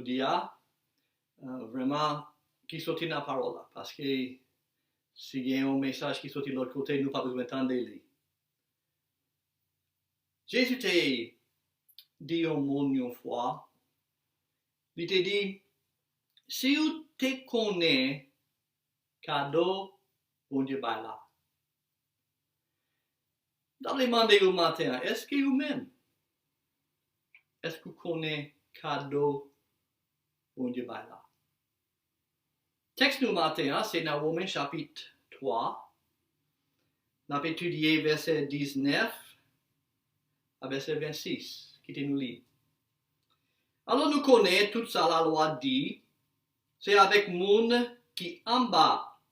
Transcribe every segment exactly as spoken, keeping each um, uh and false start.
jodi a, vrèman, ki soti nan pawòl la. Paske si gen yon mesaj ki soti lòt kote, nou pa bezwen tande li. Jezi te di yon moun yon fwa, li te di, si w te konnen kado Bondye bay la. M ta vle mande yo maten an, èske ou menm, èske w konnen kado Bondye bay la? Tèks nou maten an se nan Women chapit twa, n ap etidye vèsè diznèf a vèsè vennsis. Kite nou li. Alò nou konnen tout sa lalwa di, se avèk moun ki anba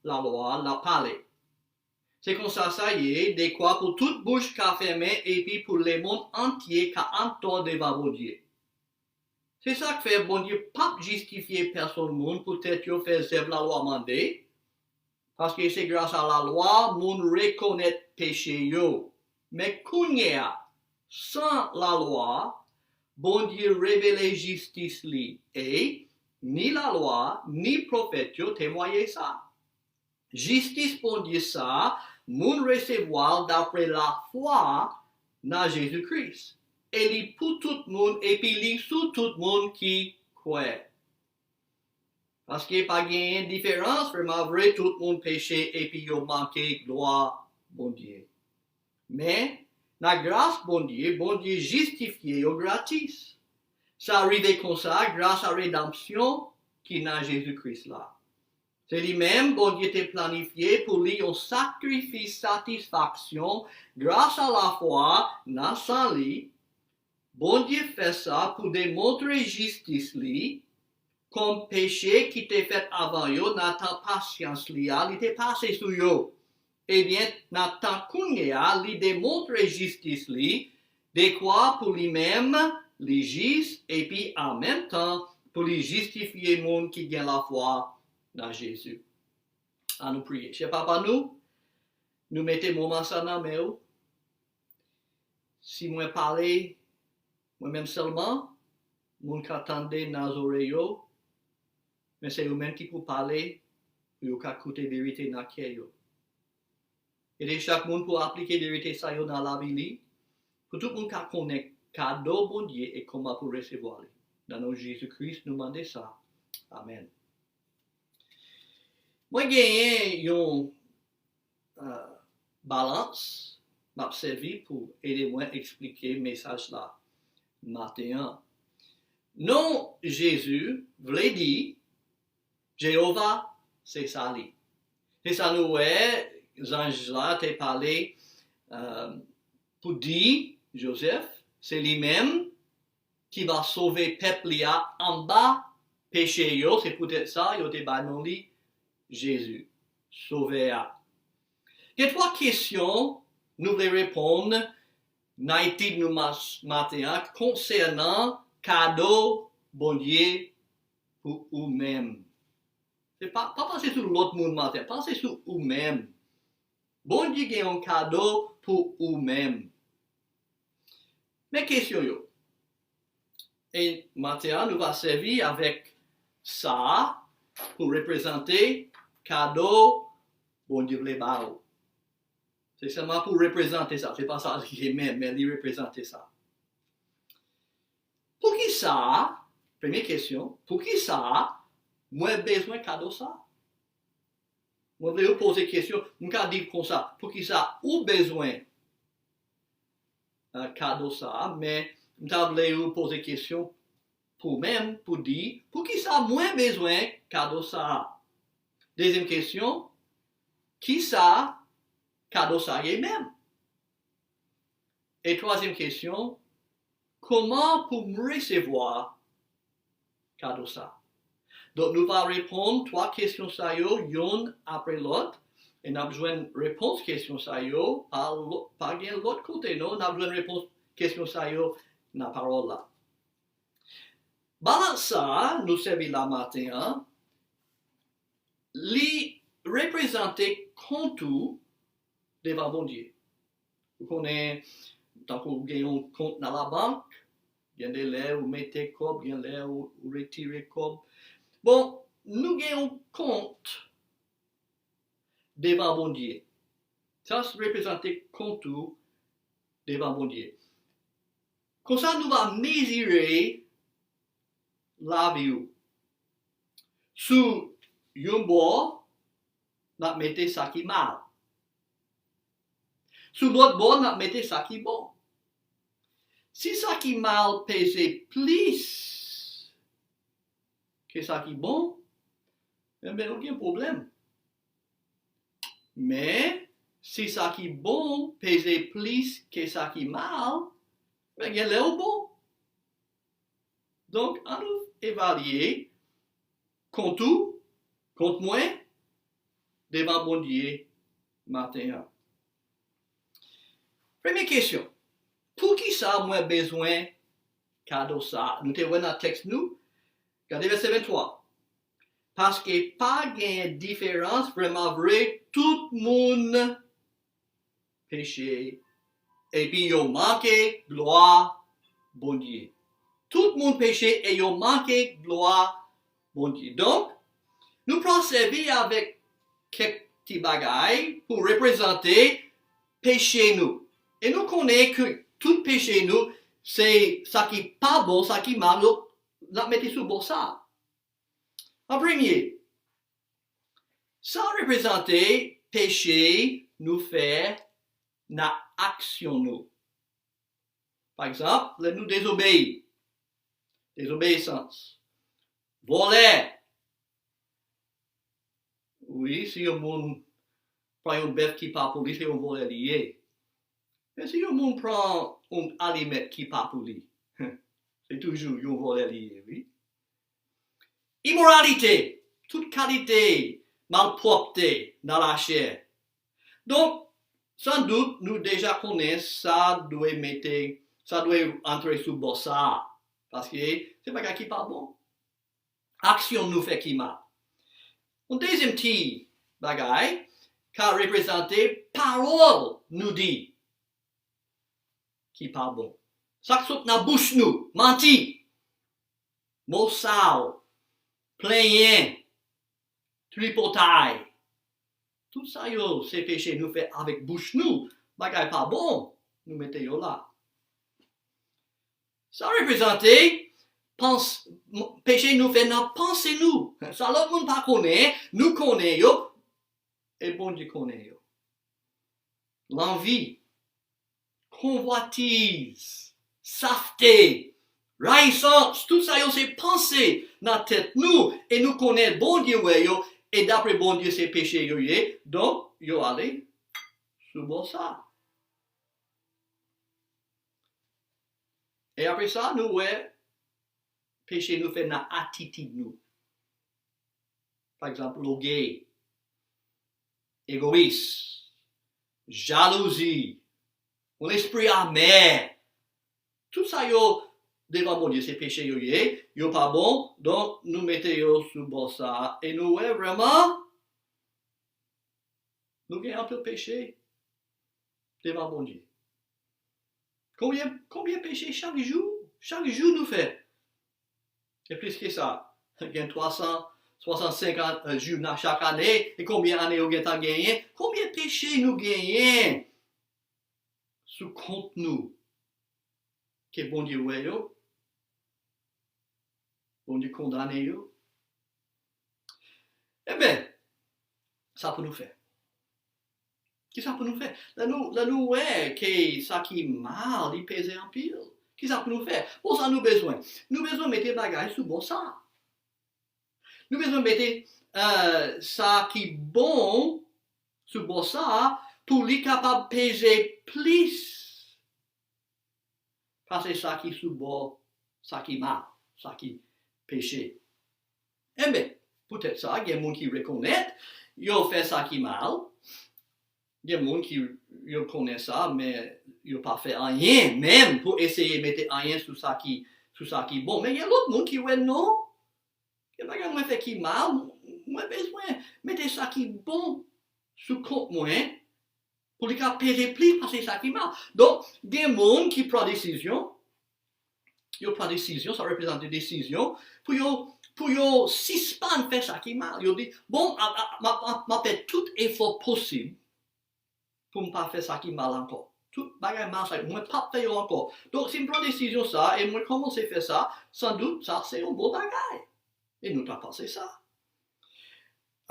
lalwa l ap pale. Se konsa sa ye, dekwa pou tout bouch ka fèmen epi pou lemonn antye ka antò devan Bondye. Se sa k fè Bondye p ap jistifye pèsonn moun poutèt yo fè zèv lalwa mande, paske se gras a lalwa moun rekonèt peche yo. Men kounye a, san lalwa, Bondye revele jistis li, e ni lalwa, ni pwofèt yo temwaye sa. Jistis Bondye sa a, moun resevwa l dapre lafwa nan Jezi Kris. E li pou tout moun, epi li sou tout moun ki kwè. Paske pa genyen diferans, vrèman vre, tout moun peche epi yo manke glwa Bondye. Men, nan gras Bondye, Bondye jistifye yo gratis. Sa rive konsa gras a redanmsyon ki nan Jezi Kris la. Se li menm Bondye te planifye pou li yon sakrifis satisfaksyon gras a lafwa nan san li. Bondye fè sa pou demontre jistis li, kòm peche ki te fèt avan yo nan tan pasyans li a, li te pase sou yo. Ebyen, nan tan kounye a, li demontre jistis li, dekwa pou li menm, li jis, epi an menm tan, pou li jistifye moun ki gen lafwa nan Jezi. An nou priye. Chè Papa nou, nou mete moman sa nan men w. Si mwen pale, mwen menm sèlman, moun ka tande nan zòrèy yo, men se yo menm ki pou pale, pou yo ka koute verite nan kè yo. Ede chak moun pou aplike verite sa yo nan lavi li, pou tout moun ka konnen kado Bondye e kòman pou resevwa li. Nan non Jezi Kris, nou mande sa. Amèn. Mwen genyen yon uh, balans m ap sèvi pou ede mwen eksplike mesaj la maten an. Non Jezi vle di Jewova se sali. Se sa nou wè zanj la te pale uh, pou di Jozèf, se li menm ki va sove pèp li a anba peche yo. Se poutèt sa yo te ba non li Jezi, Sovè a. Gen twa kesyon nou vle reponn nan etid nou maten an konsènan kado Bondye pou ou menm. Se pa, pa panse sou lòt moun maten, panse sou ou menm. Bondye gen yon kado pou ou menm. Men kesyon yo. E maten an, nou va sèvi avèk sa a pou reprezante kado Bondye vle ba ou. Se sèlman pou reprezante sa. Se pa sa li ye menm, men li reprezante sa. Poukisa, premye kesyon, poukisa mwen bezwen kado sa? Mwen vle ou poze kesyon, m ka di konsa, poukisa ou bezwen uh, kado sa a, men m ta vle ou poze kesyon pou menm, pou di, poukisa mwen bezwen kado sa a? Dezyèm kesyon, kisa kado sa ye menm? E twazyèm kesyon, kòman pou m resevwa kado sa? Donk, nou va reponn twa kesyon sa yo, youn apre lòt, e n ap jwenn repons kesyon sa yo, pa, pa gen lòt kote, non, n ap jwenn repons kesyon sa yo nan pawòl la. Balans sa a, nou sèvi la maten an, li reprezante kont ou devan Bondye. Ou konnen, tankou gen yon kont nan labank, Gen de lè ou mete kòb, gen lè ou, ou retire kòb. Bon, nou gen yon kont devan Bondye. Sa reprezante kont ou devan Bondye. Konsa nou va mezire lavi w. Sou yon bò, n ap mete sa ki mal. Sou lòt bò, n ap mete sa ki bon. Si sa ki mal peze plis ke sa ki bon, enben, ou gen pwoblèm. Men, si sa ki bon peze plis ke sa ki mal, men gen lè ou bon. Donk, ann nou evalye kont ou, kont mwen, devan Bondye maten an. Premye kesyon, poukisa mwen bezwen kado sa a? Nou te wè nan tèks nou, gade vèsè venntwa. Paske pa gen diferans, vrèman vre, tout moun peche, epi yo manke glwa Bondye. Tout moun peche e yo manke glwa Bondye. Donk, nou pral sèvi avèk kèk ti bagay pou reprezante peche nou. E nou konnen ke tout peche nou, se sa ki pa bon, sa ki mal, nou, n ap mete sou bò sa a. An premye, sa reprezante peche nou fè nan aksyon nou. Pa egzanp, lè nou dezobeyi, dezobeyisans, vòlè. Wi, si yon moun pran yon bèf ki pa pou li, se yon vòlè li ye. Men si yon moun pran yon alimèt ki pa pou li, se toujou yon vòlè li ye, wi. Imoralite, tout kalite malpwòpte nan lachè. Donk, san dout, nou deja konnen sa dwe mete, sa dwe antre sou bò sa a. Paske se bagay ki pa bon. Aksyon nou fè ki mal. Yon dezyèm ti bagay ka reprezante pawòl nou di ki pa bon. Sa k sot nan bouch nou, manti, mo sal, plenyen, tripotay. Tout sa yo se peche nou fè avèk bouch nou. Bagay pa bon, nou mete yo la. Sa reprezante pans, peche nou fè nan panse nou. Sa lòt moun pa konnen, nou konnen yo, e Bondye konnen yo. Lanvi, konvwatiz, safte, rayisans, tout sa yo se panse nan tèt nou, e nou konnen Bondye wè yo, e dapre Bondye se peche yo ye, donk yo ale sou bò sa. E apre sa, nou wè peche nou fè nan atitid nou. Pa egzanp, logey, egoyis, jalouzi, yon lespri amè. Tout sa yo devan Bondye se peche yo ye, yo pa bon, donk nou mete yo sou bò sa a e nou wè vrèman nou gen anpil peche devan Bondye. Konbyen, konbyen peche chak jou? Chak jou nou fè. E plis ke sa, gen twa san swasannsenk an, jou nan chak ane, e konbyen ane yo gentan genyen? Konbyen peche nou genyen sou kont nou ke Bondye wè yo? Bondye kondane yo? Enben, sa pou nou fè? Kisa pou nou fè? Lè nou, lè nou wè ke sa ki mal, li peze anpil, kisa pou nou fè? Bon, sa nou bezwen? Nou bezwen mete bagay sou bò sa. Nou bezwen mete, eh, sa ki bon sou bò sa pou li kapab peze plis pase sa ki sou bò, sa ki mal, sa ki peche. Enben, poutèt sa, gen moun ki rekonèt yo fè sa ki mal, gen moun ki yo konnen sa, men yo pa fè anyen menm pou eseye mete anyen sou sa ki, sou sa ki bon. Men gen lòt moun ki wè non, gen bagay mwen fè ki mal, mwen bezwen mete sa ki bon sou kont mwen pou li ka peze plis pase sa ki mal. Donk, gen moun ki pran desizyon, Yo pran desizyon, sa reprezante desizyon, pou yo, pou yo sispann fè sa ki mal. Yo di, bon, m ap, m ap, m ap, m ap fè tout efò posib pou m pa fè sa ki mal ankò. Tout bagay mal sa, mwen p ap fè yo ankò. Donk, si m pran desizyon sa e mwen kòmanse fè sa, sandout, sa se yon bon bagay. E nou ta panse sa.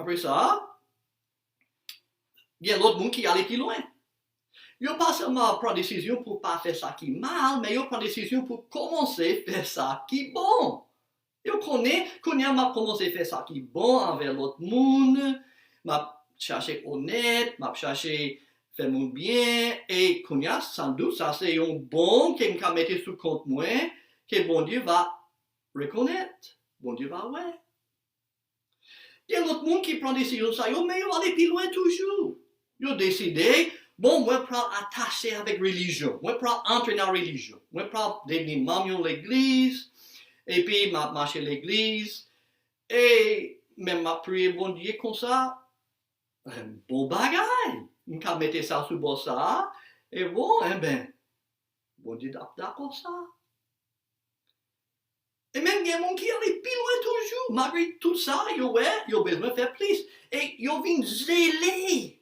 Apre sa, gen lòt moun ki ale pi lwen. Yo pa sèlman pran desizyon pou pa fè sa ki mal, men yo pran desizyon pou kòmanse fè sa ki bon. Yo konnen, kounye a m ap kòmanse fè sa ki bon anvè lòt moun, m ap chache onèt, m ap chache fè moun byen, e kounye a, sandout, sa se yon bon ke m ka mete sou kont mwen, ke Bondye va rekonèt, Bondye va wè. Gen lòt moun ki pran desizyon sa yo, men yo ale pi lwen toujou. Yo deside, bon, mwen pral atache avèk relijyon. Mwen pral antre nan relijyon. Mwen pral devni manm yon legliz, epi m ap mache legliz, e men m ap priye Bondye konsa. Bon bagay! M ka mete sa sou bò sa, e bon, enben, Bondye ap dakò sa. E menm gen moun ki ale pi lwen toujou. Malgre tout sa, yo wè, yo bezwen fè plis. E yo vin zele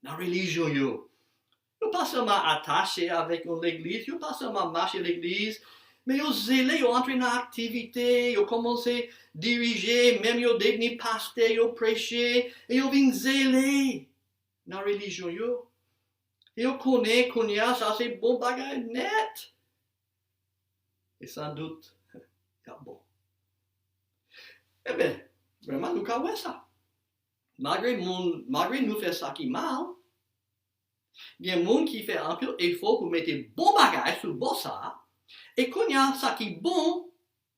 nan relijyon yo. Yo pa sèlman atache avèk yon legliz, yo pa sèlman mache legliz, men yo zele, yo antre nan aktivite, yo kòmanse dirije, menm yo devni pastè, yo preche, e yo vin zele nan relijyon yo. E yo konnen kounye a, sa se bon bagay nèt. E sandout, y ap bon. Enben, vrèman, nou ka wè sa. Malgre moun, malgre nou fè sa ki mal, gen moun ki fè anpil efò pou mete bon bagay sou bò sa a, e kounye a, sa ki bon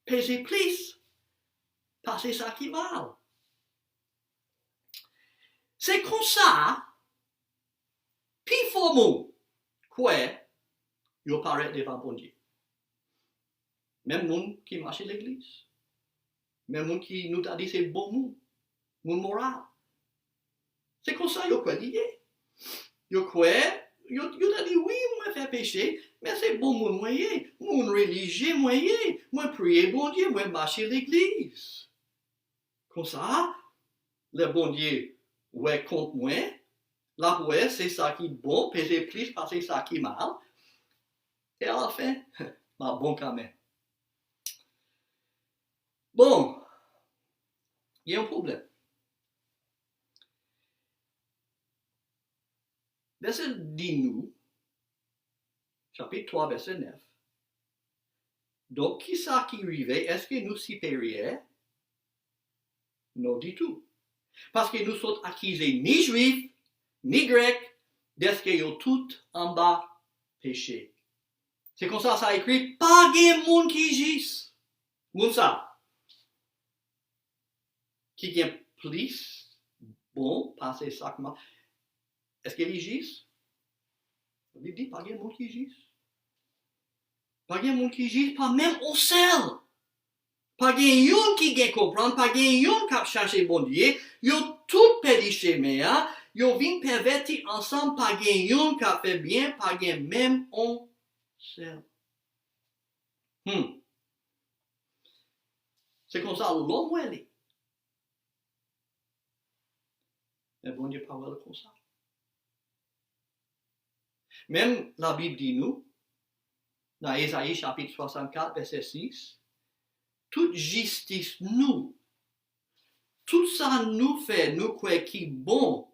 peze plis pase sa ki mal. Se konsa, pifò moun kwè yo parèt devan Bondye. Menm moun ki mache legliz. Menm moun ki nou ta di se bon moun. Moun moral. Se konsa yo kwè li ye. Yo kwè, yo, yo ta di, wi, mwen fè peche, men se bon moun mwen ye. Moun relijye mwen ye. Mwen priye Bondye, mwen mache legliz. Konsa, lè Bondye wè kont mwen, l ap wè se sa ki bon peze plis pase sa ki mal. E alafen, m ap bon kanmenm. Bon, gen yon pwoblèm. Vèsè di nou, chapit twa, vèsè nèf, donk, kisa ki rive? Èske nou siperyè? Non ditou. Paske nou sot akize ni Jwif, ni Grèk, dèske yo tout anba peche. Se konsa sa ekri, pa gen moun ki jis. Moun sa, ki gen plis bon pase sa k mal. Èske li jis? Li di, pa gen moun ki jis. Pa gen moun ki jis, pa menm on sèl. Pa gen youn ki gen konprann, pa gen youn k ap chache Bondye. Yo tout pèdi chemen an, yo vin pèvèti ansanm, pa gen youn k ap fè byen, pa gen menm on sèl. Hmm. Se konsa lòm wè li. Men Bondye pa wè l konsa. Menm Labib di nou, nan Ezayi chapit swasannkat, vèsè sis, tout jistis nou, tout sa nou fè, nou kwè ki bon,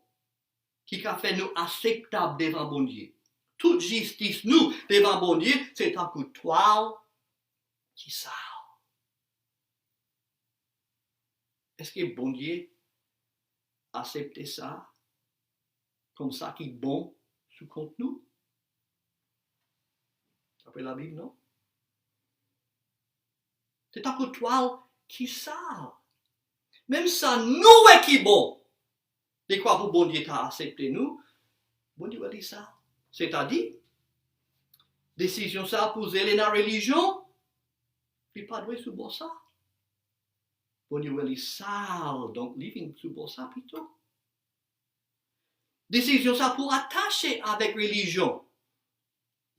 ki ka fè nou akseptab devan Bondye. Tout jistis nou devan Bondye, se tankou twal ki sal. Èske Bondye aksepte sa kòm sa ki bon sou kont nou? Dapre Labib, non. Se tankou twal ki sal. Menm sa nou wè ki bon, dekwa pou Bondye ta aksepte nou, Bondye wè li sal. Sètadi, desizyon sa pou zele nan relijyon, li pa dwe sou bò sa. Bondye wè li sal, donk li vin sou bò sa pito. Desizyon sa pou atache avèk relijyon.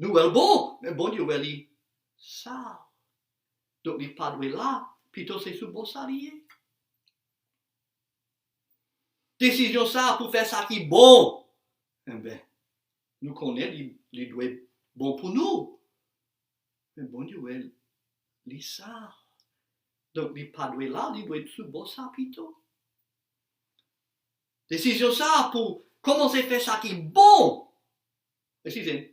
Nou wè l bon, men Bondye wè li sal. Donk, li pa dwe la, pito se sou bò sa li ye. Desizyon sa a pou fè sa ki bon. Enben, nou konnen li, li dwe bon pou nou. Men Bondye wè li sal. Donk, li pa dwe la, li dwe sou bò sa pito. Desizyon sa a pou kòmanse fè sa ki bon. Eskize m.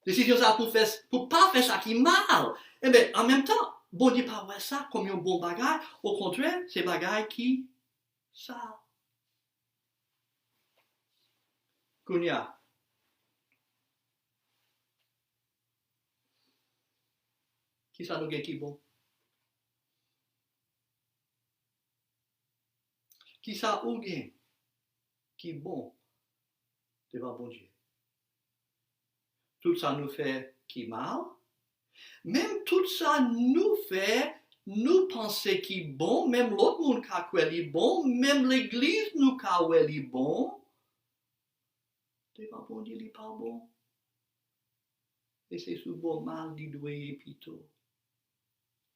Desizyon sa a pou fè, pou pa fè sa ki mal. Enben, an menm tan, Bondye pa wè sa kòm yon bon bagay. Okontrè, se bagay ki sal. Kounye a, kisa nou gen ki bon? Kisa ou gen ki bon devan Bondye? Tout sa nou fè ki mal? Menm tout sa nou fè, nou panse ki bon, menm lòt moun ka kwè li bon, menm legliz nou ka wè li bon, devan Bondye li pa bon. E se sou bò mal li dwe ye pito.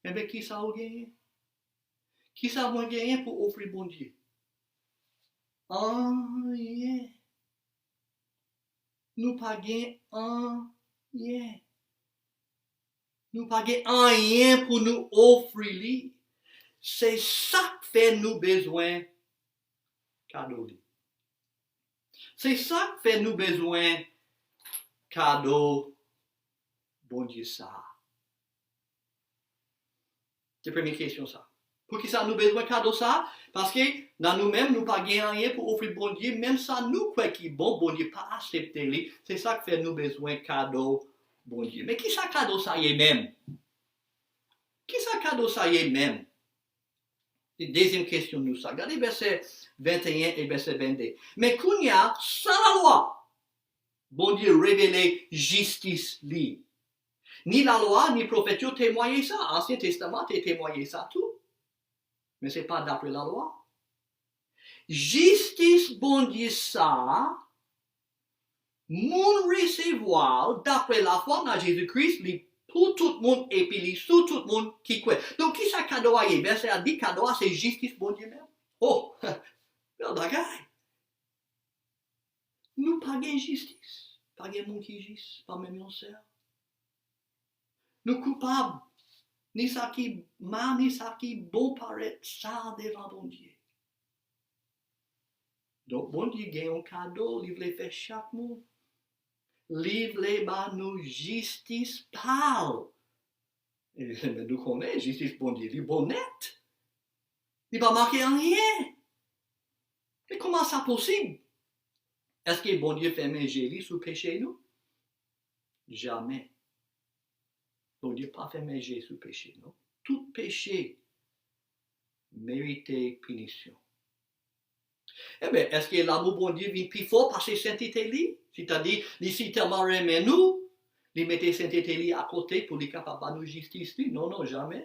Enben, kisa ou genyen? Kisa mwen genyen pou ofri Bondye? Anyen. Nou pa gen anyen. Nou pa gen anyen pou nou ofri li. Se sa k fè nou bezwen kado li. Se sa k fè nou bezwen kado Bondye sa a. Se premye kesyon sa. Poukisa nou bezwen kado sa a? Paske nan nou menm, nou pa gen anyen pou ofri Bondye. Menm sa nou kwè ki bon, Bondye pa aksepte li. Se sa k fè nou bezwen kado Bondye. Men kisa kado sa ye menm? Kisa kado sa ye menm? Se dezyèm kesyon nou sa. Gade vèsè venteyen e vèsè vennde. Men kounye a, san lalwa, Bondye revele jistis li. Ni lalwa, ni pwofèt yo temwaye sa. Ansyen Testaman te temwaye sa tou. Men se pa dapre lalwa. Jistis Bondye sa a, moun resevwa l dapre lafwa nan Jezi Kris, li pou tout moun epi li sou tout moun ki kwè. Donk, kisa kado a ye? Vèsè a di kado a se jistis Bondye menm. Oh, bèl bagay. Nou pa gen jistis. Pa gen moun ki jis, pa menm yon sèl. Nou koupab. Ni sa ki mal, ni sa ki bon parèt sal devan Bondye. Donk, Bondye gen yon kado li vle fè chak moun. Li vle ba nou jistis pa l. E, men nou konnen jistis Bondye, li bon nèt. Li pa manke anyen. Men kòman sa posib? Èske Bondye fèmen je li sou peche nou? Jamè. Bondye pa fèmen je sou peche, non. Tout peche merite pinisyon. Enben, èske lanmou Bondye vin pi fò pase sentite li? Sètadi, li si tèlman renmen nou, li mete sentite li akote pou li kapab ba nou jistis li? Non, non, jamè.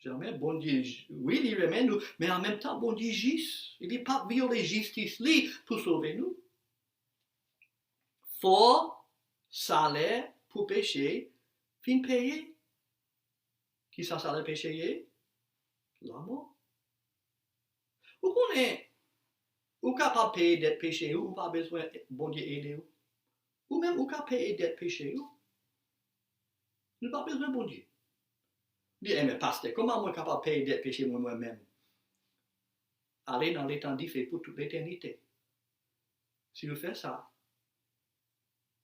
Jamè. Bondye, j- wi, li renmen nou, men an menm tan, Bondye jis. E li p ap vyole jistis li pou sove nou. Fò salè pou peche fin peye. Kisa salè peche ye? Lanmò. Ou konnen, ou kapab peye dèt peche ou, ou pa bezwen Bondye ede ou. Ou menm, ou ka peye dèt peche ou. Nou pa bezwen Bondye. Di, enben, pastè, kòman mwen kapab peye dèt peche mwen, mwen menm? Ale nan letan dife pou tout letènite. Si w fè sa,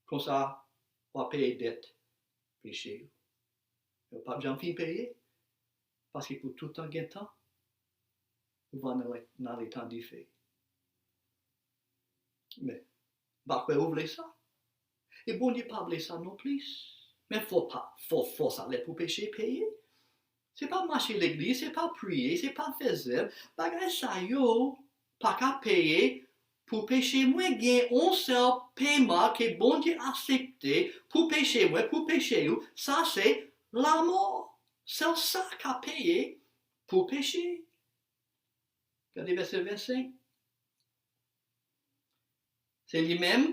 konsa, w ap peye dèt peche yo. Yo p ap janm fin peye, paske pou tout tan gen tan, ou va nan, nan letan dife. Men, m pa kwè ou vle sa. E Bondye pa vle sa non plis. Men fò pa, fò, fò salè pou peche peye. Se pa mache legliz, se pa priye, se pa fè zèv. Bagay sa yo pa ka peye pou peche. Mwen gen yon sèl peman ke Bondye aksepte pou peche mwen, pou peche ou, sa se lanmò. Sèl sa ka peye pou peche. Gade vèsè vennsenk. Se li menm,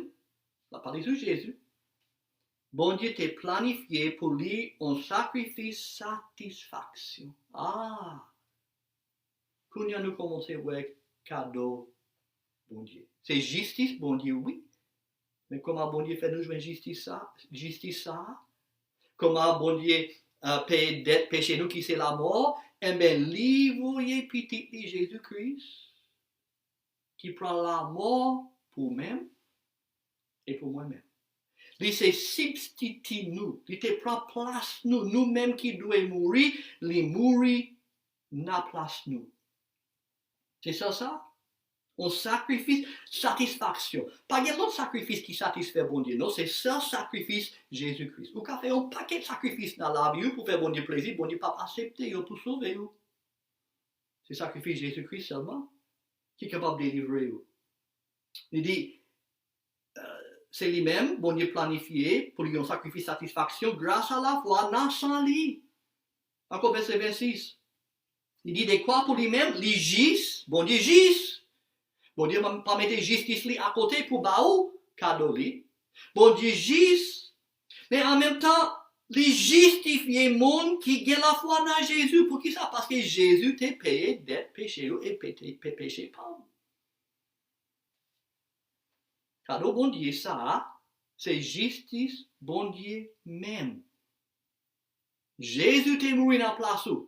l ap pale sou Jezi. Bondye te planifye pou li yon sakrifis satisfaksyon. Ah! Kounye a nou kòmanse wè kado Bondye. Se jistis Bondye, wi. Men kòman Bondye fè nou jwenn jistis sa, jistis sa a? Kòman Bondye uh, peye dèt peche nou ki se lamò? Enben, li voye pitit li Jezi Kris ki pran lamò pou ou menm e pou mwen menm. Li se sibstiti nou. Li te pran plas nou. Nou menm ki dwe mouri, li mouri nan plas nou. Se sèl sa? Yon sakrifis satisfaksyon. Pa gen lòt sakrifis ki satisfè Bondye, non. Se sèl sakrifis Jezi Kris. Ou ka fè yon pakèt sakrifis nan lavi w pou fè Bondye plezi, Bondye p ap aksepte yo pou sove w. Se sakrifis Jezi Kris sèlman ki kapab delivre w. Li di, se li menm, Bondye planifye pou li yon sakrifis satisfaksyon gras a lafwa nan san li. Ankò vèsè vennsis. Li di dekwa pou li menm, li jis, Bondye jis. Bondye pa mete jistis li akote pou ba ou kado li. Bondye jis, men an menm tan, li jistifye moun ki gen lafwa nan Jezi. Poukisa? Paske Jezi te peye dèt peche yo e pe- pe- peche pa w. Kado Bondye sa a, se jistis Bondye menm. Jezi te mouri nan plas ou,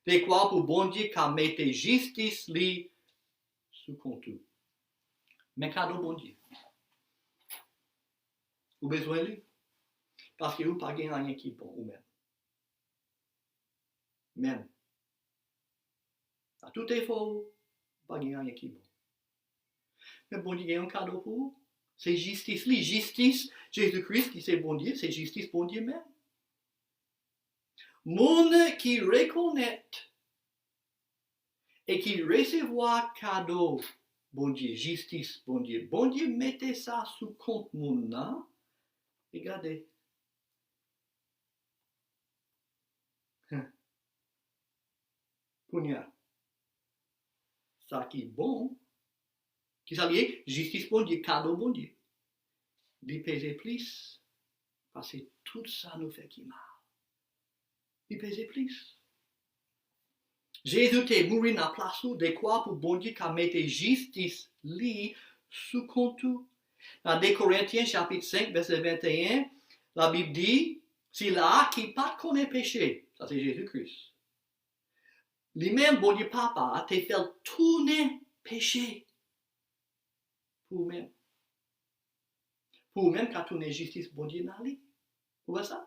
dekwa pou Bondye ka mete jistis li sou kont ou. Men kado Bondye. Ou bezwen li? Paske ou pa gen anyen ki bon ou menm. Menm. A tout efò w, pa gen anyen ki bon. Men Bondye gen yon kado pou ou. Se jistis li, jistis Jezi Kris ki se Bondye, se jistis Bondye menm. Moun ki rekonèt e ki resevwa kado Bondye, jistis Bondye, Bondye mete sa sou kont moun nan. E gade, kounye a, sa ki bon, ki sa li ye? Jistis Bondye, kado Bondye. Li peze plis pase tout sa nou fè ki mal. Li peze plis. Jezi te mouri nan plas ou dekwa pou Bondye ka mete jistis li sou kont ou. Nan de Korentyen chapit senk vèsè venteyen, Labib di, sila a ki pa t konnen peche, sa se Jezi Kris, li menm Bondye Papa a te fè l tounen peche pou ou menm. Pou ou menm ka tounen jistis Bondye nan li. Ou wè sa?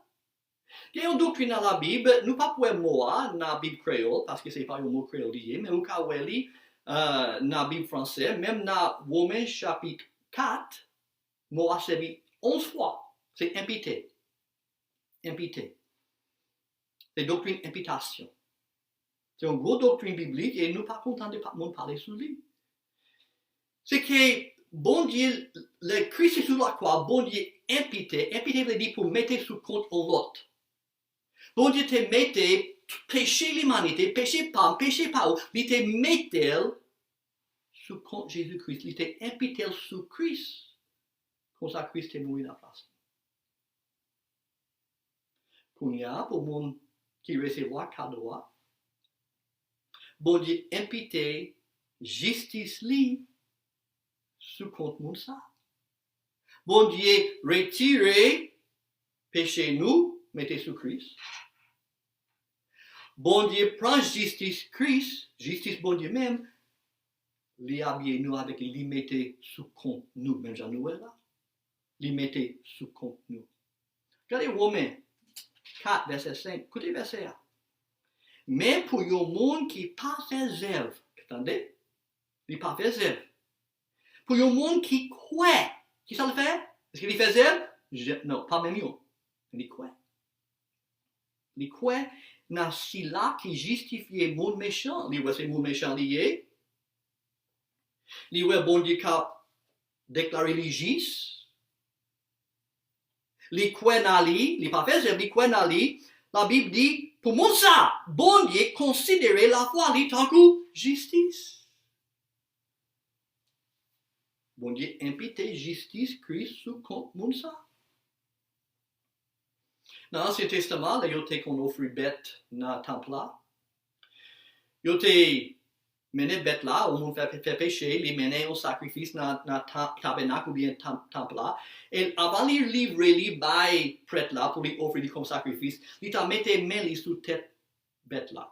Gen yon doktrin nan Labib, nou p ap wè mo a nan Bib kreyòl, paske se pa yon mo kreyòl li ye, men ou ka wè li uh, nan Bib fransè, menm nan Women chapit kat, mo a sèvi onz fwa. Se enpite. Enpite. Se doktrin enpitasyon. Se yon gwo doktrin biblik e nou pa kontan de pa moun pale sou li. Se ke Bondye, lè Kris te sou lakwa, Bondye enpite, enpite vle di pou mete sou kont yon lòt. Bondye te mete peche limanite, peche pa m, peche pa ou, li te mete l sou kont Jezi Kris, li te enpite l sou Kris. Konsa Kris te mouri nan plas nou. Kounye a, pou moun ki resevwa kado a, Bondye enpite jistis li sou kont moun sa. Bondye retire peche nou, mete sou Kris. Bondye pran jistis Kris, jistis Bondye menm, li abiye nou avèk li, li mete sou kont nou, menm jan nou wè la. Li mete sou kont nou. Gade Women kat, vèsè senk. Koute vèsè a. Men pou yon moun ki pa fè zèv, tande, li pa fè zèv. Pou yon moun ki kwè, ki sa l fè? Èske li fè zèv? Je, non, pa menm yon. Li kwè. Li kwè nan sila ki jistifye moun mechan. Li wè se moun mechan li ye. Li wè Bondye ka deklare li jis. Li kwè nan li, li pa fè zèv, li kwè nan li. Labib di, pou moun sa, Bondye konsidere lafwa li tankou jistis. Bondye enpite jistis Kris sou kont moun sa. Nan Ansyen Testaman, lè yo te konn ofri bèt nan tanp la, yo te mennen bèt la, yon moun fè, fè peche, li mennen yon sakrifis nan, nan tan-, tabènak oubyen tanp, tanp la, e avan li livre li bay prèt la pou li ofri li kòm sakrifis, li ta mete men li sou tèt bèt la.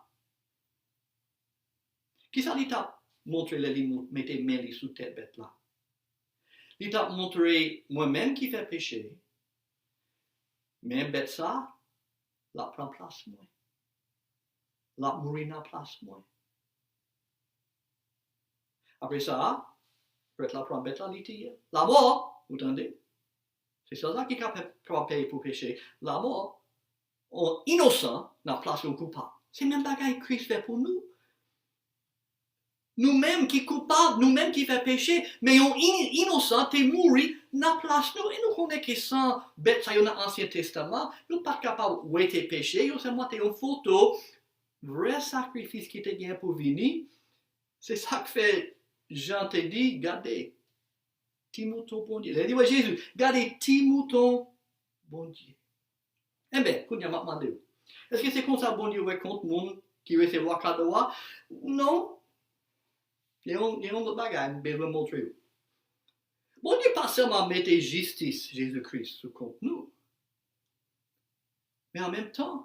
Kisa li t ap montre lè li mo-, mete men li sou tèt bèt la? Li t ap montre, mwen menm ki fè peche, men bèt sa, l ap pran plas mwen. L ap mouri nan plas mwen. Apre sa, prèt la pran bèt la, li tiye l. Lamò, ou tande? Se sèl sa ki ka pè-, kapab peye pou peche. Lamò, yon inosan nan plas yon koupab. Se menm bagay Kris fè pou nou. Nou menm ki koupab, nou menm ki fè peche, men yon in-, inosan te mouri nan plas nou. E nou konnen ke san bèt sa yo nan Ansyen Testaman, yo pa t kapab wete peche, yo sèlman te yon foto vrè sakrifis ki te gen pou vini. Se sa k fè Jan te di, gade, ti mouton Bondye. Lè li wè Jezi, gade ti mouton Bondye. Enben, kounye a m ap mande w, èske se konsa Bondye wè kont moun ki resevwa kado a? Non. Gen yon, gen yon lòt bagay m bezwen montre w. Bondye pa sèlman mete jistis Jezi Kris sou kont nou, men an menm tan,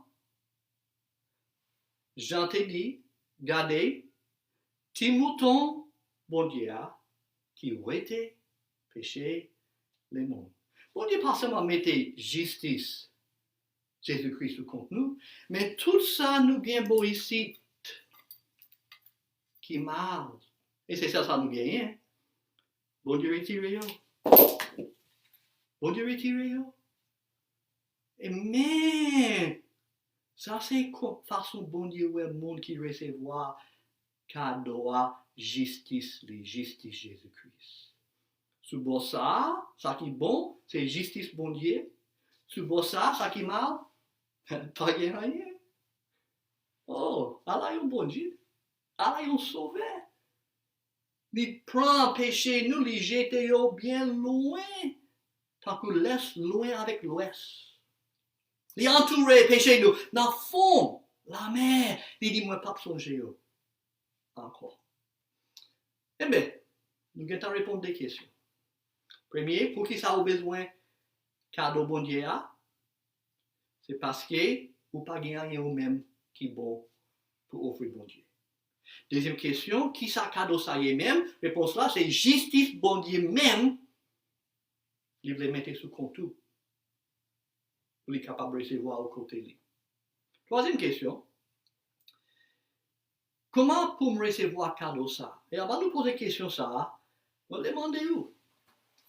Jan te di, gade, ti mouton Bondye a ki wete peche lemonn. Bondye pa sèlman mete jistis Jezi Kris sou kont nou, men tout sa nou gen bò isit ki mal, e se sèl sa nou genyen, Bondye retire yo. Bondye retire yo. E men, sa se kò-, fason Bondye wè moun ki resevwa kado a, jistis li, jistis Jezi Kris. Sou bò sa a, sa ki bon, se jistis Bondye. Sou bò sa a, sa ki mal, pa gen anyen. Oh, ala yon Bondye, ala yon Sovè. Li pran peche nou, li jete yo byen lwen, tankou lès lwen avèk lwès. Li antoure peche nou nan fon lamè. Li di, mwen p ap sonje yo ankò. Enben, nou gentan reponn de kesyon. Premye, poukisa ou bezwen kado Bondye a? Se paske ou pa gen anyen ou menm ki bon pou ofri Bondye. Dezyèm kesyon, kisa kado sa ye menm? Repons la, se jistis Bondye menm li vle mete sou kont ou pou li kapab resevwa ou kote li. Twazyèm kesyon, kòman pou m resevwa kado sa a? E avan nou poze kesyon sa a, mwen vle mande ou,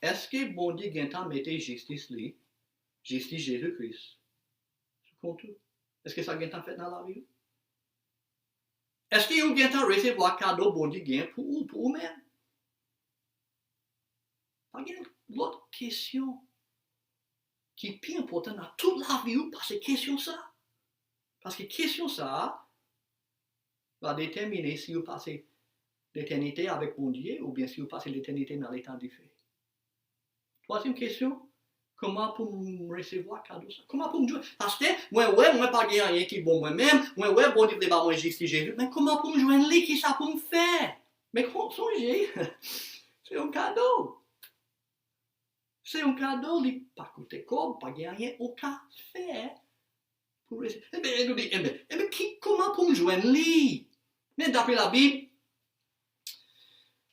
èske Bondye gentan mete jistis li, jistis Jezi Kris, sou kont ou? Èske sa gentan fèt nan lavi ou? Èske ou gentan resevwa kado Bondye gen pou ou, pou ou menm? Pa gen lòt kesyon ki pi enpòtan nan tout lavi ou pase kesyon sa. Paske kesyon sa a va detèmine si ou pase letènite avèk Bondye oubyen si ou pase letènite nan letan dife. Twazyèm kesyon, kòman pou m resevwa kado sa? Kòman pou m jwenn? Pastè, mwen wè mwen pa gen anyen ki bon mwen menm, mwen wè Bondye vle ba mwen jistis Jezi, men kòman pou m jwenn li? Kisa pou m fè? Men kon-, sonje, se yon kado. Se yon kado, li pa koute kòb, pa gen anyen ou ka fè pou resevwa. Enben, nou di, enben, enben, ki, kòman pou m jwenn li? Men daprè Labib,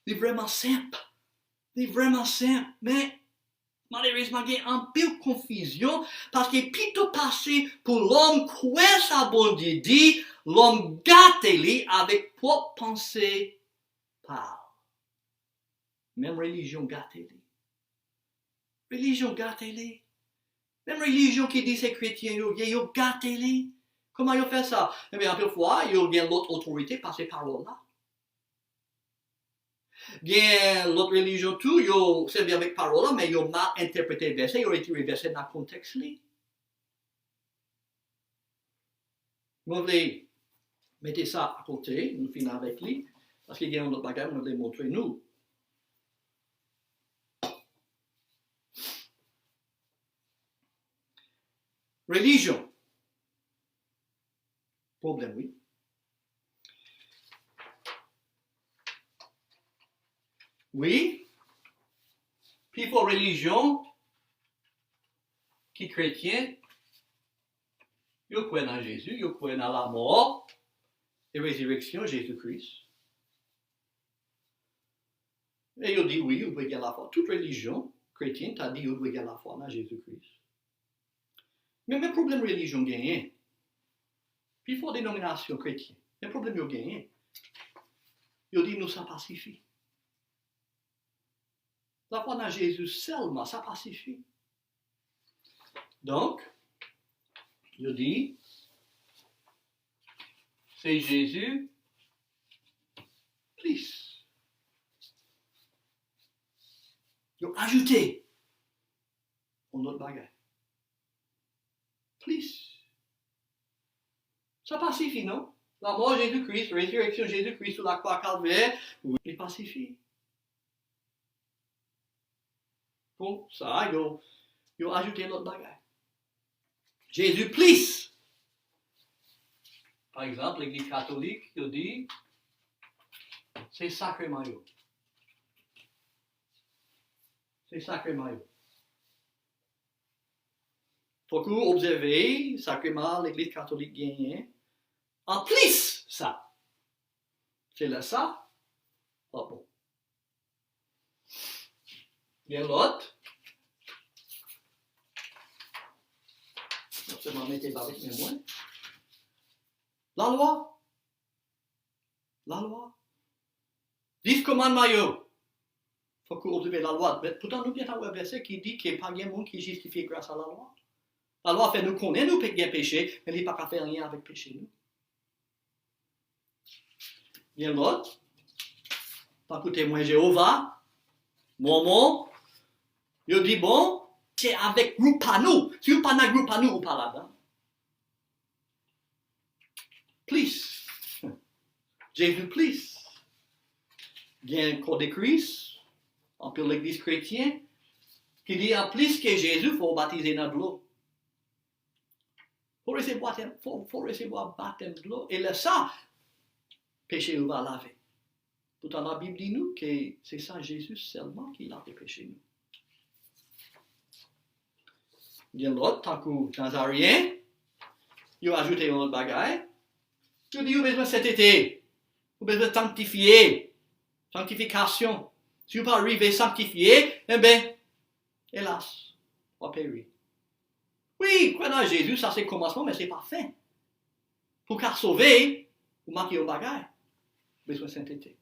li vrèman senp. Li vrèman senp. Men, malerezman, gen anpil konfizyon, paske pito pase pou lòm kwè sa Bondye di, lòm gate li avèk pwòp panse pa l. Menm relijyon gate li. Relijyon gate li. Menm relijyon ki di se kretyen yo ye, yo gate li. Kòman yo fè sa? Ebyen, anpil fwa, yo gen lòt otorite pase pawòl la. Gen lòt relijyon tou, yo sèvi avèk pawòl la, men yo mal entèprete vèsè, yo retire vèsè nan kontèks li. Mwen vle mete sa akote, nou fin avèk li, paske gen yon lòt bagay mwen vle montre nou. Relijyon. Pwoblèm, wi. Wi. Pifò relijyon ki kretyen, yo kwè nan Jezi, yo kwè nan lamò e rezireksyon Jezi Kris. E yo di, wi, ou dwe gen lafwa. Tout relijyon kretyen ta di yo dwe gen lafwa nan Jezi Kris. Men, men pwoblèm relijyon genyen. Pifò denominasyon kretyen, men pwoblèm yo genyen. Yo di nou sa pa sifi. Lafwa nan Jezi sèlman, sa pa sifi. Donk, yo di, se Jezi plis. Yo ajoute yon lòt bagay. Plis. Sa pa sifi, non. Lamò Jezi Kris, rezireksyon Jezi Kris sou lakwa Kalvè, li pa sifi. Konsa, yo, yo ajoute lòt bagay. Jezi plis. Pa egzanp, legliz katolik, yo di, se sakreman yo. Se sakreman yo. Fòk ou obsève sakreman legliz katolik genyen. Anplis sa, se lè sa, w ap bon. Gen lòt. M ap sèlman mete l avèk men mwen. Lalwa. Lalwa. Dis kòmandman yo. Fòk ou obsève lalwa. Men poutan nou gentan wè vèsè ki di ke pa gen moun ki jistifye gras a lalwa. Lalwa fè nou konnen nou pe gen peche, men li pa ka fè anyen avèk peche nou. Gen lòt, tankou Temwen Jewova, Mòmon, yo di, bon, se avèk gwoup pa nou. Si w pa nan gwoup pa nou, ou pa ladan. Plis. Jezi plis. Gen Kò de Kris, anpil legliz kretyen, ki di anplis ke Jezi, fò w batize nan dlo. Fò w resevwa tèm, fò, fò w resevwa batèm dlo, e lè sa, peche yo va lave. Poutan Labib di nou ke se san Jezi sèlman ki lave peche nou. Gen lòt, tankou Nazareyen, yo ajoute yon lòt bagay. Yo di ou bezwen sentete, ou bezwen sanktifye, sanktifikasyon. Si w pa rive sanktifye, enben, elas, w ap peri. Wi, kwè nan Jezi, sa se kòmansman, men se pa fen. Pou w ka sove, ou manke yon bagay. Ou bezwen sentete.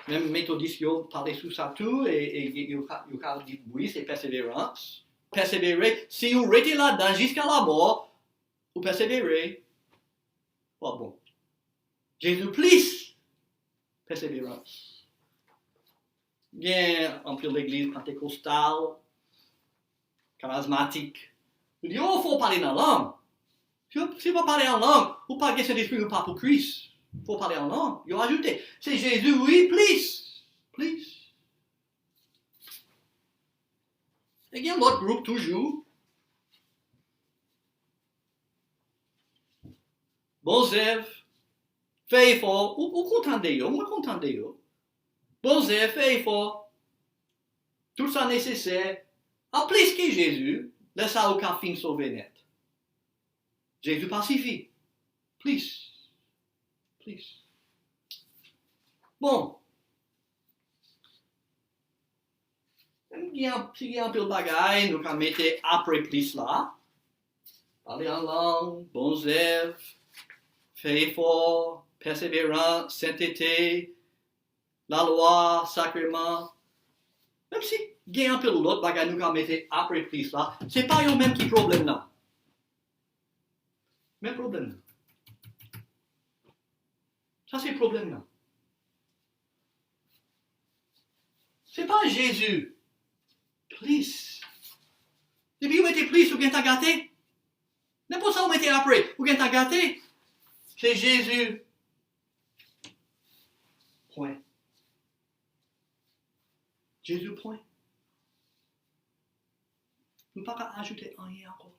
Menm metodis yo pale sou sa tou, e, e yo ka, yo ka di, wi, se pèseverans. Pèsevere, si ou rete ladan jiska lamò, ou pèsevere, w ap bon. Jezi plis pèseverans. Gen anpil legliz pantekostal, karizmatik. Yo di, o, fò w pale nan lang. Si w, si w pa pale an lang, ou pa gen Sentespri, ou pa pou Kris. Fò w pale an lang. Yo ajoute, se Jezi, wi, plis. Plis. E gen lòt gwoup toujou. Bon zèv, fè efò, ou, ou kontan de yo, mwen kontan de yo. Bon zèv, fè efò, tout sa nesesè, a plis ke Jezi, lè sa ou ka fin sove nèt. Jezi pa sifi. Plis. Plis. Bon. Menm gen, si gen anpil bagay, nou ka mete apre plis la. Pale an lang, bon zèv, fè efò, pèseverans, sentete, lalwa, sakreman. Menm si gen anpil lòt bagay nou ka mete apre plis la, se pa yo menm ki pwoblèm nan. Men pwoblèm nan. Sa se pwoblèm nan. Se pa Jezi plis. Depi ou mete plis, ou gentan gate. Nenpòt sa ou mete apre, ou gentan gate. Se Jezi. Pwen. Jezi pwen. Nou pa ka ajoute anyen ankò.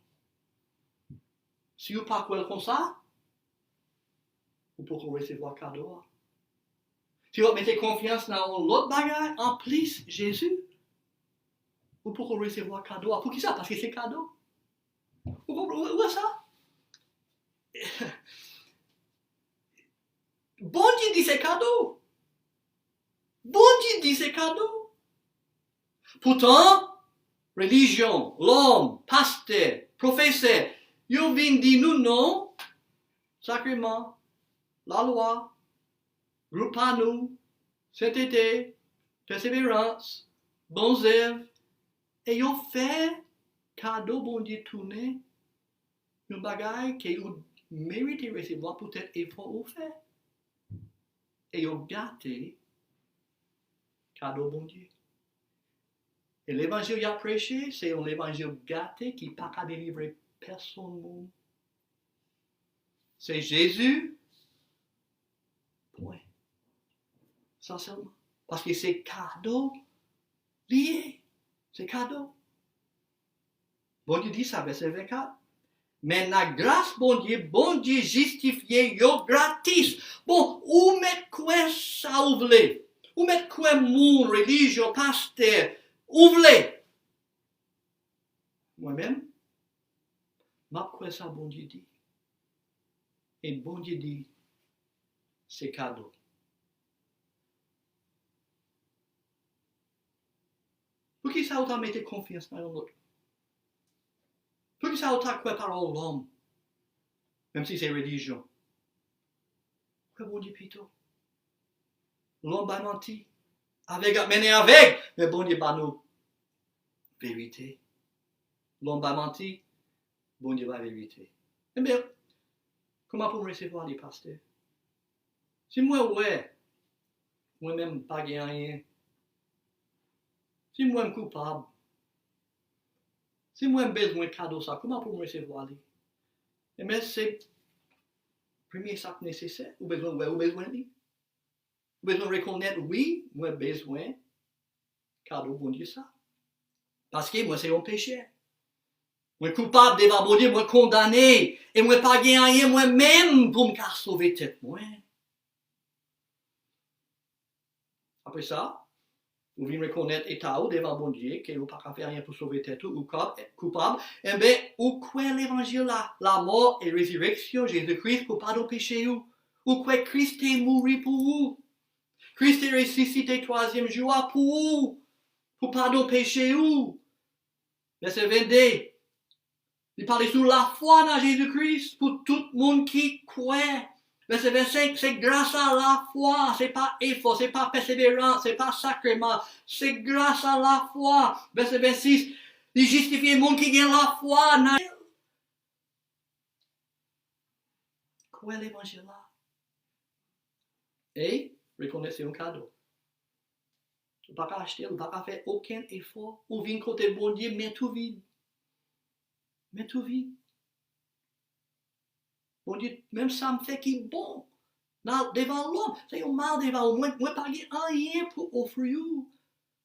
Si w pa kwè l konsa, ou poko resevwa kado a. Si w ap mete konfyans nan yon lòt bagay anplis Jezi, ou poko resevwa kado a. Poukisa? Paske se kado. Ou konprann? Ou wè sa? Bondye di se kado. Bondye di se kado. Poutan, relijyon, lòm, pastè, pwofesè, yo vin di nou non, sakreman, lalwa, gwoup pa nou, sentete, pèseverans, bon zèv, e yo fè kado Bondye tounen yon bagay ke ou merite resevwa poutèt efò ou fè. E yo gate kado Bondye. E levanjil y ap preche, se yon levanjil gate ki pa ka delivre pèsonn moun. Se Jezi, pwen. Sa sèlman. Paske se kado li ye. Se kado. Bondye di sa, vèsè vennkat. Men nan gras Bondye, Bondye jistifye yo gratis. Bon, ou mèt kwè sa ou vle. Ou mèt kwè moun, relijyon, pastè, ou vle. Mwen menm, m ap kwè sa Bondye di. E Bondye di, se kado. Poukisa ou ta mete konfyans nan yon lòt? Poukisa ou ta kwè pawòl lòm, menm si se relijyon? Kwè Bondye pito. Lòm bay manti. Avèg ap mennen avèg, men Bondye ba nou verite. Lòm bay manti, Bondye bay verite. Ebyen, kòman pou m resevwa li, pastè? Si mwen wè, mwen menm m pa gen anyen, si m wè m koupab, si m wè m bezwen kado sa, kòman pou m resevwa li? Ebyen, se premye sa k nesesè, ou bezwen wè, ou bezwen li. Ou bezwen rekonèt, wi, mwen bezwen kado Bondye sa. Paske mwen se yon pechè. Mwen koupab devan Bondye, mwen kondane, e mwen pa gen anyen mwen menm pou m ka sove tèt mwen. Apre sa, ou vin rekonèt eta ou devan Bondye, ke ou pa ka fè anyen pou sove tèt ou, ou kòb, koupab, enben, ou kwè levanjil la, lamò e rezireksyon Jezi Kris pou padon peche ou. Ou kwè Kris te mouri pou ou. Kris te resisite twazyèm jou a pou ou, pou padon peche ou. Vèsè vennde, li pale sou lafwa nan Jezi Kris pou tout moun ki kwè. Vèsè vennsenk, se gras a lafwa, se pa efò, se pa pèseverans, se pa sakreman, se gras a lafwa. Vèsè vennsis, li jistifye moun ki gen lafwa nan kwè levanjil la. E rekonèt se yon kado. Ou pa ka achte l, ou pa ka fè okenn efò. Ou vin kote Bondye, men tou vid. Men tou vid. Bondye, menm sa m fè ki bon nan, devan lòm, se yon mal devan ou. Mwen, mwen pa gen anyen pou ofri ou.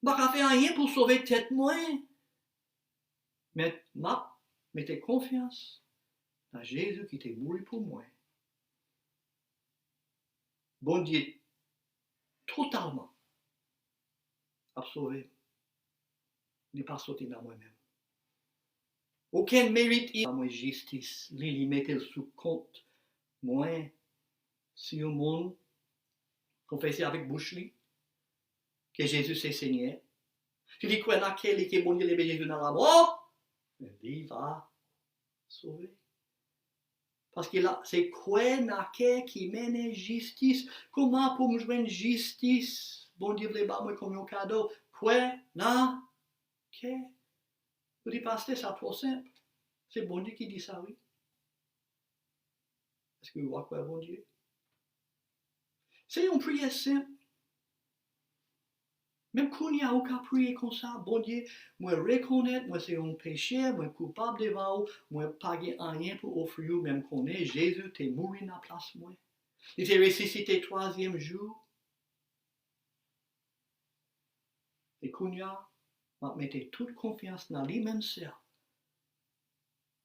M pa ka fè anyen pou sove tèt mwen. Men m ap mete konfyans nan Jezi ki te mouri pou mwen. Bondye totalman ap sove m. Li pa soti nan mwen menm. Okenn merit, i ban mwen jistis li, li mete l sou kont mwen. Si yon moun konfese avèk bouch li ke Jezi se Senyè, si li kwè nan kè li ke Bondye leve Jezi nan lamò, li va sove. Paske la, se kwè nan kè ki mennen jistis. Kòman pou m jwenn jistis Bondye vle ba mwen kòm yon kado? Kwè nan kè. Ou di, pastè, sa twò senp. Se Bondye ki di sa, wi. Èske w a kwè Bondye? Se yon priyè senp. Menm kounye a, ou ka priye konsa, Bondye, mwen rekonèt mwen se yon pechè, mwen koupab devan ou, mwen pa gen anyen pou ofri ou, men m konnen Jezi te mouri nan plas mwen. Li te resisite twazyèm jou. E kounye a, m ap mete tout konfyans nan li menm sèl.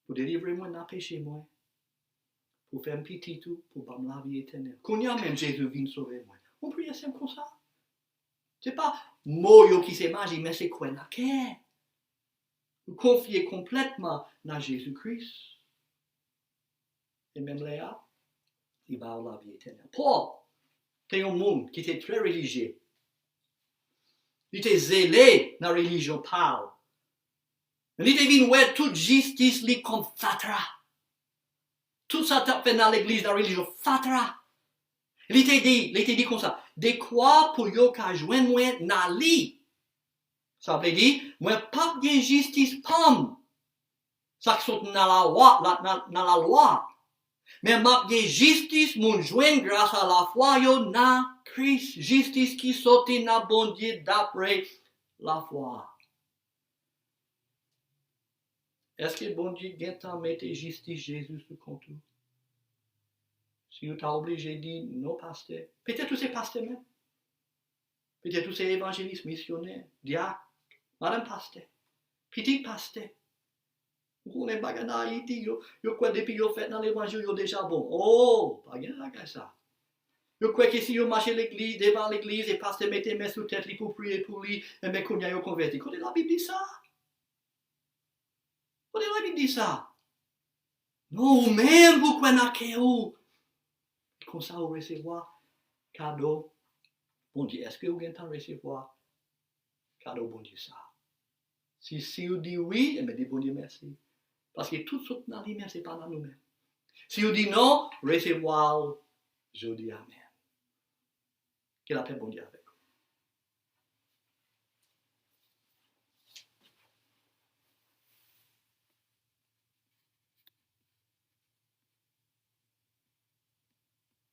pou delivre mwen nan peche mwen, pou fè m pitit ou, pou ban m lavi etènèl. Kounye a menm, Jezi vin sove mwen. Yon priyè senp konsa. Se pa mo yo ki se maji, men se kwè nan kè. Ou konfye konplètman nan Jezi Kris. E menm lè a, li ba w lavi etènèl. Pòl te yon moun ki te trè relijye. Li te zele nan relijyon pa l. Li te vin wè tout jistis li kòm fatra. Tout sa t ap fè nan legliz, nan relijyon, fatra. Li te di, li te di konsa, dekwa pou yo ka jwenn mwen nan li. Sa vle di, mwen p ap gen jistis pa m. Sa k sot nan lalwa, la, nan, nan lalwa. Men m ap gen jistis moun jwenn gras a lafwa yo nan Kris. Jistis ki soti nan Bondye dapre lafwa. Èske Bondye gentan mete jistis Jezi sou kont ou? Si ou ta oblije di, non, pastè. Petèt ou se pastè menm. Petèt ou se evanjelis, misyonè, dyak, madanm pastè, pitit pastè. Ou konnen bagay nan Ayiti, yo, yo kwè depi yo fèt nan levanjil, yo deja bon. Oh, pa gen bagay sa. Yo kwè ke si yo mache legliz, devan legliz, e pastè mete men sou tèt li pou priye pou li, enben kounye a yo konvèti. Kote Labib di sa? Kote Labib di sa? Non, ou menm pou kwè nan kè ou. Konsa ou resevwa kado Bondye. Èske ou gentan resevwa kado Bondye sa? Si, si ou di wi, enben di Bondye mèsi. Paske tout sot nan li menm, se pa nan nou menm. Si ou di non, resevwa l jodi a menm. Ke lapè Bondye avè w.